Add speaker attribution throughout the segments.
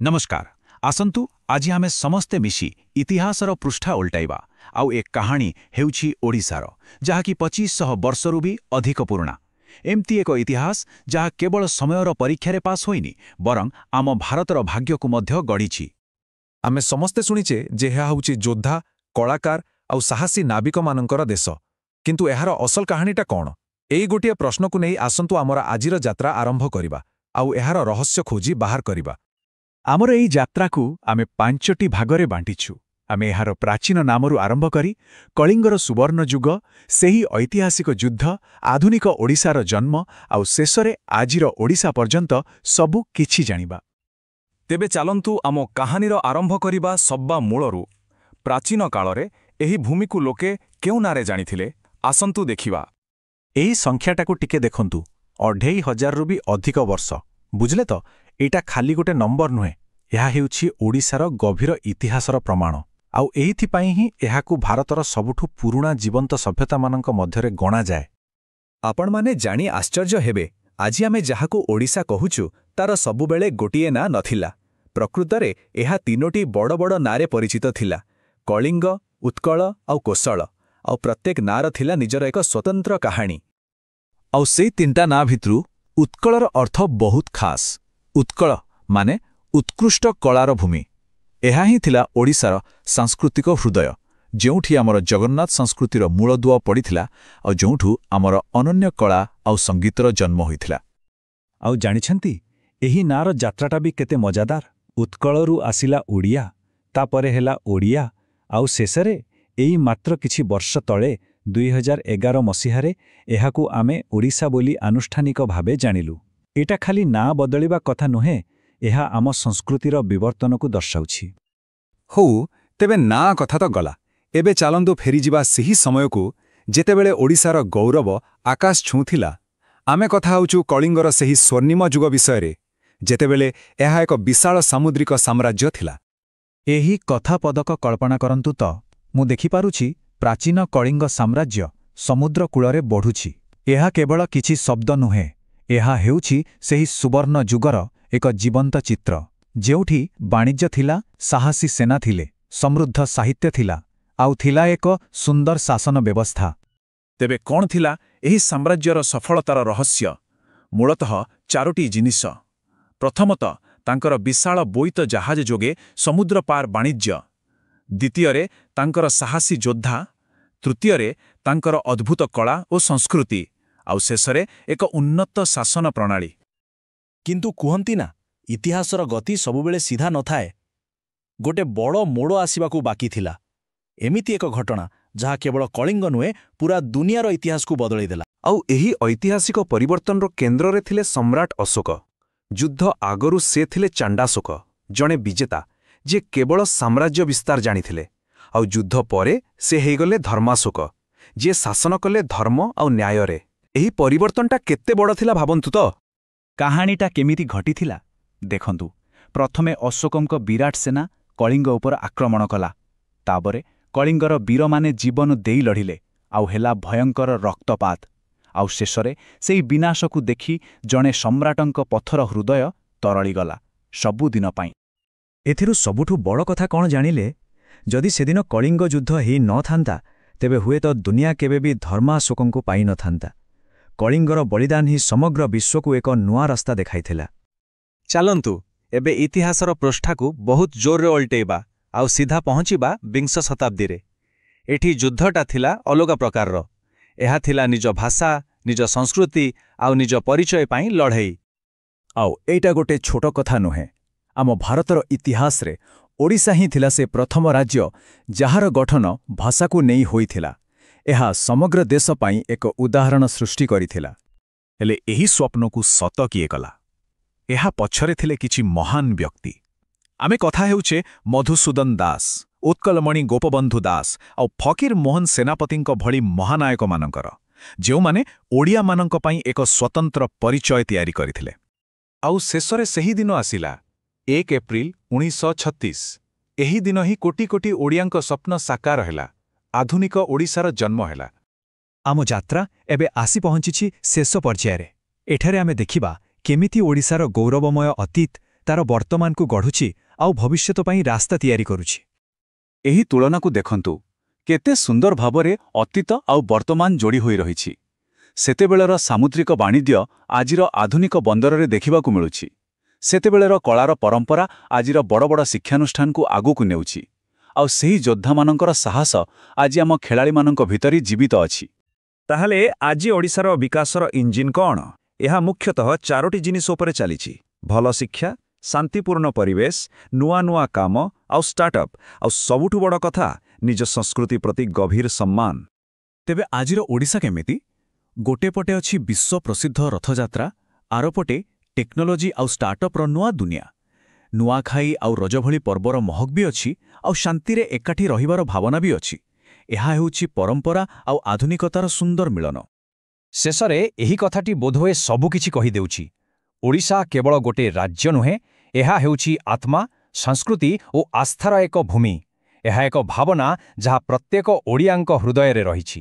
Speaker 1: ନମସ୍କାର। ଆସନ୍ତୁ, ଆଜି ଆମେ ସମସ୍ତେ ମିଶି ଇତିହାସର ପୃଷ୍ଠା ଓଲଟାଇବା। ଆଉ ଏ କାହାଣୀ ହେଉଛି ଓଡ଼ିଶାର, ଯାହାକି 2500 ବର୍ଷରୁ ବି ଅଧିକ ପୁରୁଣା। ଏମିତି ଏକ ଇତିହାସ, ଯାହା କେବଳ ସମୟର ପରୀକ୍ଷାରେ ପାସ୍ ହୋଇନି, ବରଂ ଆମ ଭାରତର ଭାଗ୍ୟକୁ ମଧ୍ୟ ଗଢ଼ିଛି।
Speaker 2: ଆମେ ସମସ୍ତେ ଶୁଣିଛେ ଯେ ଏହା ହେଉଛି ଯୋଦ୍ଧା, କଳାକାର ଆଉ ସାହସୀ ନାବିକମାନଙ୍କର ଦେଶ। କିନ୍ତୁ ଏହାର ଅସଲ କାହାଣୀଟା କ'ଣ? ଏଇ ଗୋଟିଏ ପ୍ରଶ୍ନକୁ ନେଇ ଆସନ୍ତୁ ଆମର ଆଜିର ଯାତ୍ରା ଆରମ୍ଭ କରିବା ଆଉ ଏହାର ରହସ୍ୟ ଖୋଜି ବାହାର କରିବା।
Speaker 1: ଆମର ଏଇ ଯାତ୍ରାକୁ ଆମେ ପାଞ୍ଚଟି ଭାଗରେ ବାଣ୍ଟିଛୁ। ଆମେ ଏହାର ପ୍ରାଚୀନ ନାମରୁ ଆରମ୍ଭ କରି କଳିଙ୍ଗର ସୁବର୍ଣ୍ଣ ଯୁଗ, ସେହି ଐତିହାସିକ ଯୁଦ୍ଧ, ଆଧୁନିକ ଓଡ଼ିଶାର ଜନ୍ମ ଆଉ ଶେଷରେ ଆଜିର ଓଡ଼ିଶା ପର୍ଯ୍ୟନ୍ତ ସବୁ କିଛି ଜାଣିବା।
Speaker 2: ତେବେ ଚାଲନ୍ତୁ, ଆମ କାହାଣୀର ଆରମ୍ଭ କରିବା ସବ୍ବା ମୂଳରୁ। ପ୍ରାଚୀନ କାଳରେ ଏହି ଭୂମିକୁ ଲୋକେ କେଉଁ ନାଁରେ ଜାଣିଥିଲେ, ଆସନ୍ତୁ ଦେଖିବା।
Speaker 1: ଏହି ସଂଖ୍ୟାଟାକୁ ଟିକେ ଦେଖନ୍ତୁ, 2500ରୁ ବି ଅଧିକ ବର୍ଷ। ବୁଝିଲେ ତ, ଏଇଟା ଖାଲି ଗୋଟେ ନମ୍ବର ନୁହେଁ, ଏହା ହେଉଛି ଓଡ଼ିଶାର ଗଭୀର ଇତିହାସର ପ୍ରମାଣ। ଆଉ ଏଇଥିପାଇଁ ହିଁ ଏହାକୁ ଭାରତର ସବୁଠୁ ପୁରୁଣା ଜୀବନ୍ତ ସଭ୍ୟତାମାନଙ୍କ ମଧ୍ୟରେ ଗଣାଯାଏ।
Speaker 2: ଆପଣମାନେ ଜାଣି ଆଶ୍ଚର୍ଯ୍ୟ ହେବେ, ଆଜି ଆମେ ଯାହାକୁ ଓଡ଼ିଶା କହୁଛୁ, ତାର ସବୁବେଳେ ଗୋଟିଏ ନାଁ ନଥିଲା। ପ୍ରକୃତରେ ଏହା ତିନୋଟି ବଡ଼ ବଡ଼ ନାଁରେ ପରିଚିତ ଥିଲା: କଳିଙ୍ଗ, ଉତ୍କଳ ଆଉ କୋଶଳ। ଆଉ ପ୍ରତ୍ୟେକ ନାଁର ଥିଲା ନିଜର ଏକ ସ୍ୱତନ୍ତ୍ର କାହାଣୀ।
Speaker 1: ଆଉ ସେଇ ତିନିଟା ନାଁ ଭିତରୁ ଉତ୍କଳର ଅର୍ଥ ବହୁତ ଖାସ୍। ଉତ୍କଳ ମାନେ ଉତ୍କୃଷ୍ଟ କଳାର ଭୂମି। ଏହା ହିଁ ଥିଲା ଓଡ଼ିଶାର ସାଂସ୍କୃତିକ ହୃଦୟ, ଯେଉଁଠି ଆମର ଜଗନ୍ନାଥ ସଂସ୍କୃତିର ମୂଳଦୁଆ ପଡ଼ିଥିଲା ଆଉ ଯେଉଁଠୁ ଆମର ଅନନ୍ୟ କଳା ଆଉ ସଙ୍ଗୀତର ଜନ୍ମ ହୋଇଥିଲା।
Speaker 3: ଆଉ ଜାଣିଛନ୍ତି, ଏହି ନାଁର ଯାତ୍ରାଟା ବି କେତେ ମଜାଦାର। ଉତ୍କଳରୁ ଆସିଲା ଓଡ଼ିଆ, ତାପରେ ହେଲା ଓଡ଼ିଆ, ଆଉ ଶେଷରେ ଏଇ ମାତ୍ର କିଛି ବର୍ଷ ତଳେ 2011 ମସିହାରେ ଏହାକୁ ଆମେ ଓଡ଼ିଶା ବୋଲି ଆନୁଷ୍ଠାନିକ ଭାବେ ଜାଣିଲୁ। ଏଇଟା ଖାଲି ନାଁ ବଦଳିବା କଥା ନୁହେଁ, ଏହା ଆମ ସଂସ୍କୃତିର ବିବର୍ତ୍ତନକୁ ଦର୍ଶାଉଛି।
Speaker 2: ହଉ, ତେବେ ନାଁ କଥା ତ ଗଲା। ଏବେ ଚାଲନ୍ତୁ ଫେରିଯିବା ସେହି ସମୟକୁ, ଯେତେବେଳେ ଓଡ଼ିଶାର ଗୌରବ ଆକାଶ ଛୁଉଁଥିଲା। ଆମେ କଥା ହେଉଛୁ କଳିଙ୍ଗର ସେହି ସ୍ୱର୍ଣ୍ଣିମ ଯୁଗ ବିଷୟରେ, ଯେତେବେଳେ ଏହା ଏକ ବିଶାଳ ସାମୁଦ୍ରିକ ସାମ୍ରାଜ୍ୟ ଥିଲା।
Speaker 1: ଏହି କଥା ପଦକ କଳ୍ପନା କରନ୍ତୁ ତ, ମୁଁ ଦେଖିପାରୁଛି ପ୍ରାଚୀନ କଳିଙ୍ଗ ସାମ୍ରାଜ୍ୟ ସମୁଦ୍ର କୂଳରେ ବଢ଼ୁଛି। ଏହା କେବଳ କିଛି ଶବ୍ଦ ନୁହେଁ, ଏହା ହେଉଛି ସେହି ସୁବର୍ଣ୍ଣ ଯୁଗର ଏକ ଜୀବନ୍ତ ଚିତ୍ର, ଯେଉଁଠି ବାଣିଜ୍ୟ ଥିଲା, ସାହସୀ ସେନା ଥିଲେ, ସମୃଦ୍ଧ ସାହିତ୍ୟ ଥିଲା, ଆଉ ଥିଲା ଏକ ସୁନ୍ଦର ଶାସନ ବ୍ୟବସ୍ଥା।
Speaker 2: ତେବେ କ'ଣ ଥିଲା ଏହି ସାମ୍ରାଜ୍ୟର ସଫଳତାର ରହସ୍ୟ? ମୂଳତଃ ଚାରୋଟି ଜିନିଷ। ପ୍ରଥମତଃ, ତାଙ୍କର ବିଶାଳ ବୋଇତ ଜାହାଜ ଯୋଗେ ସମୁଦ୍ର ପାର ବାଣିଜ୍ୟ। ଦ୍ୱିତୀୟରେ, ତାଙ୍କର ସାହସୀ ଯୋଦ୍ଧା। ତୃତୀୟରେ, ତାଙ୍କର ଅଦ୍ଭୁତ କଳା ଓ ସଂସ୍କୃତି। ଆଉ ଶେଷରେ, ଏକ ଉନ୍ନତ ଶାସନ ପ୍ରଣାଳୀ।
Speaker 4: କିନ୍ତୁ କୁହନ୍ତି ନା, ଇତିହାସର ଗତି ସବୁବେଳେ ସିଧା ନଥାଏ। ଗୋଟେ ବଡ଼ ମୋଡ଼ ଆସିବାକୁ ବାକି ଥିଲା। ଏମିତି ଏକ ଘଟଣା, ଯାହା କେବଳ କଳିଙ୍ଗ ନୁହେଁ, ପୁରା ଦୁନିଆର ଇତିହାସକୁ ବଦଳେଇଦେଲା।
Speaker 2: ଆଉ ଏହି ଐତିହାସିକ ପରିବର୍ତ୍ତନର କେନ୍ଦ୍ରରେ ଥିଲେ ସମ୍ରାଟ ଅଶୋକ। ଯୁଦ୍ଧ ଆଗରୁ ସେ ଥିଲେ ଚଣ୍ଡାଶୋକ, ଜଣେ ବିଜେତା, ଯିଏ କେବଳ ସାମ୍ରାଜ୍ୟ ବିସ୍ତାର ଜାଣିଥିଲେ। ଆଉ ଯୁଦ୍ଧ ପରେ ସେ ହେଇଗଲେ ଧର୍ମାଶୋକ, ଯିଏ ଶାସନ କଲେ ଧର୍ମ ଆଉ ନ୍ୟାୟରେ। ଏହି ପରିବର୍ତ୍ତନଟା କେତେ ବଡ଼ ଥିଲା, ଭାବନ୍ତୁ ତ!
Speaker 1: କାହାଣୀଟା କେମିତି ଘଟିଥିଲା ଦେଖନ୍ତୁ। ପ୍ରଥମେ ଅଶୋକଙ୍କ ବିରାଟ ସେନା କଳିଙ୍ଗ ଉପରେ ଆକ୍ରମଣ କଲା। ତାପରେ କଳିଙ୍ଗର ବୀରମାନେ ଜୀବନ ଦେଇ ଲଢ଼ିଲେ, ଆଉ ହେଲା ଭୟଙ୍କର ରକ୍ତପାତ। ଆଉ ଶେଷରେ ସେଇ ବିନାଶକୁ ଦେଖି ଜଣେ ସମ୍ରାଟଙ୍କ ପଥର ହୃଦୟ ତରଳିଗଲା ସବୁଦିନ ପାଇଁ।
Speaker 3: ଏଥିରୁ ସବୁଠୁ ବଡ଼ କଥା କ'ଣ ଜାଣିଲେ? ଯଦି ସେଦିନ କଳିଙ୍ଗ ଯୁଦ୍ଧ ହେଇ ନଥାନ୍ତା, ତେବେ ହୁଏତ ଦୁନିଆ କେବେ ବି ଧର୍ମାଶୋକଙ୍କୁ ପାଇନଥାନ୍ତା। କଳିଙ୍ଗର ବଳିଦାନ ହିଁ ସମଗ୍ର ବିଶ୍ୱକୁ ଏକ ନୂଆ ରାସ୍ତା ଦେଖାଇଥିଲା।
Speaker 2: ଚାଲନ୍ତୁ, ଏବେ ଇତିହାସର ପୃଷ୍ଠାକୁ ବହୁତ ଜୋରରେ ଓଲଟେଇବା ଆଉ ସିଧା ପହଞ୍ଚିବା ବିଂଶ ଶତାବ୍ଦୀରେ। ଏଠି ଯୁଦ୍ଧଟା ଥିଲା ଅଲଗା ପ୍ରକାରର। ଏହା ଥିଲା ନିଜ ଭାଷା, ନିଜ ସଂସ୍କୃତି ଆଉ ନିଜ ପରିଚୟ ପାଇଁ ଲଢ଼େଇ।
Speaker 3: ଆଉ ଏଇଟା ଗୋଟେ ଛୋଟ କଥା ନୁହେଁ। ଆମ ଭାରତର ଇତିହାସରେ ଓଡ଼ିଶା ହିଁ ଥିଲା ସେ ପ୍ରଥମ ରାଜ୍ୟ, ଯାହାର ଗଠନ ଭାଷାକୁ ନେଇ ହୋଇଥିଲା। ଏହା ସମଗ୍ର ଦେଶ ପାଇଁ ଏକ ଉଦାହରଣ ସୃଷ୍ଟି କରିଥିଲା।
Speaker 1: ହେଲେ ଏହି ସ୍ୱପ୍ନକୁ ସତ କିଏ କଲା? ଏହା ପଛରେ ଥିଲେ କିଛି ମହାନ ବ୍ୟକ୍ତି। ଆମେ କଥା ହେଉଛେ ମଧୁସୂଦନ ଦାସ, ଉତ୍କଳମଣି ଗୋପବନ୍ଧୁ ଦାସ ଆଉ ଫକୀର ମୋହନ ସେନାପତିଙ୍କ ଭଳି ମହାନାୟକମାନଙ୍କର, ଯେଉଁମାନେ ଓଡ଼ିଆମାନଙ୍କ ପାଇଁ ଏକ ସ୍ୱତନ୍ତ୍ର ପରିଚୟ ତିଆରି କରିଥିଲେ।
Speaker 2: ଆଉ ଶେଷରେ ସେହି ଦିନ ଆସିଲା, 1 ଏପ୍ରିଲ 1936। ଏହି ଦିନ ହିଁ କୋଟି କୋଟି ଓଡ଼ିଆଙ୍କ ସ୍ୱପ୍ନ ସାକାର ହେଲା, ଆଧୁନିକ ଓଡ଼ିଶାର ଜନ୍ମ ହେଲା।
Speaker 3: ଆମ ଯାତ୍ରା ଏବେ ଆସି ପହଞ୍ଚିଛି ଶେଷ ପର୍ଯ୍ୟାୟରେ। ଏଠାରେ ଆମେ ଦେଖିବା କେମିତି ଓଡ଼ିଶାର ଗୌରବମୟ ଅତୀତ
Speaker 1: ତାର ବର୍ତ୍ତମାନକୁ ଗଢ଼ୁଛି ଆଉ ଭବିଷ୍ୟତ ପାଇଁ ରାସ୍ତା ତିଆରି କରୁଛି।
Speaker 2: ଏହି ତୁଳନାକୁ ଦେଖନ୍ତୁ, କେତେ ସୁନ୍ଦର ଭାବରେ ଅତୀତ ଆଉ ବର୍ତ୍ତମାନ ଯୋଡ଼ି ହୋଇ ରହିଛି। ସେତେବେଳର ସାମୁଦ୍ରିକ ବାଣିଜ୍ୟ ଆଜିର ଆଧୁନିକ ବନ୍ଦରରେ ଦେଖିବାକୁ ମିଳୁଛି। ସେତେବେଳର କଳାର ପରମ୍ପରା ଆଜିର ବଡ଼ ବଡ଼ ଶିକ୍ଷାନୁଷ୍ଠାନକୁ ଆଗକୁ ନେଉଛି। ଆଉ ସେହି ଯୋଦ୍ଧାମାନଙ୍କର ସାହସ ଆଜି ଆମ ଖେଳାଳିମାନଙ୍କ ଭିତରେ ଜୀବିତ ଅଛି।
Speaker 5: ତାହେଲେ ଆଜି ଓଡ଼ିଶାର ବିକାଶର ଇଞ୍ଜିନ୍ କ'ଣ? ଏହା ମୁଖ୍ୟତଃ ଚାରୋଟି ଜିନିଷ ଉପରେ ଚାଲିଛି। ଭଲ ଶିକ୍ଷା, ଶାନ୍ତିପୂର୍ଣ୍ଣ ପରିବେଶ, ନୂଆ ନୂଆ କାମ ଆଉ ଷ୍ଟାର୍ଟଅପ୍, ଆଉ ସବୁଠୁ ବଡ଼ କଥା ନିଜ ସଂସ୍କୃତି ପ୍ରତି ଗଭୀର ସମ୍ମାନ।
Speaker 1: ତେବେ ଆଜିର ଓଡ଼ିଶା କେମିତି? ଗୋଟେ ପଟେ ଅଛି ବିଶ୍ୱ ପ୍ରସିଦ୍ଧ ରଥଯାତ୍ରା, ଆରପଟେ ଟେକ୍ନୋଲୋଜି ଆଉ ଷ୍ଟାର୍ଟଅପ୍ର ନୂଆ ଦୁନିଆ। ନୂଆଖାଇ ଆଉ ରଜ ଭଳି ପର୍ବର ମହକ ବି ଅଛି, ଆଉ ଶାନ୍ତିରେ ଏକାଠି ରହିବାର ଭାବନା ବି ଅଛି। ଏହା ହେଉଛି ପରମ୍ପରା ଆଉ ଆଧୁନିକତାର ସୁନ୍ଦର ମିଳନ।
Speaker 6: ଶେଷରେ ଏହି କଥାଟି ବୋଧହୁଏ ସବୁକିଛି କହିଦେଉଛି। ଓଡ଼ିଶା କେବଳ ଗୋଟିଏ ରାଜ୍ୟ ନୁହେଁ, ଏହା ହେଉଛି ଆତ୍ମା, ସଂସ୍କୃତି ଓ ଆସ୍ଥାର ଏକ ଭୂମି। ଏହା ଏକ ଭାବନା ଯାହା ପ୍ରତ୍ୟେକ ଓଡ଼ିଆଙ୍କ ହୃଦୟରେ ରହିଛି।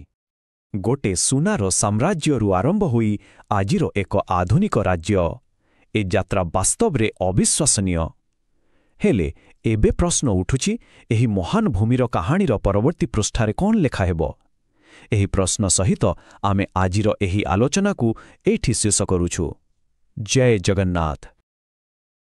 Speaker 7: ଗୋଟେ ସୁନାର ସାମ୍ରାଜ୍ୟରୁ ଆରମ୍ଭ ହୋଇ ଆଜିର ଏକ ଆଧୁନିକ ରାଜ୍ୟ, ଏ ଯାତ୍ରା ବାସ୍ତବରେ ଅବିଶ୍ୱସନୀୟ। ହେଲେ ଏବେ ପ୍ରଶ୍ନ ଉଠୁଛି, ଏହି ମହାନ ଭୂମିର କାହାଣୀର ପରବର୍ତ୍ତୀ ପୃଷ୍ଠାରେ କ'ଣ ଲେଖାହେବ? ଏହି ପ୍ରଶ୍ନ ସହିତ ଆମେ ଆଜିର ଏହି ଆଲୋଚନାକୁ ଏଇଠି ଶେଷ କରୁଛୁ। ଜୟ ଜଗନ୍ନାଥ।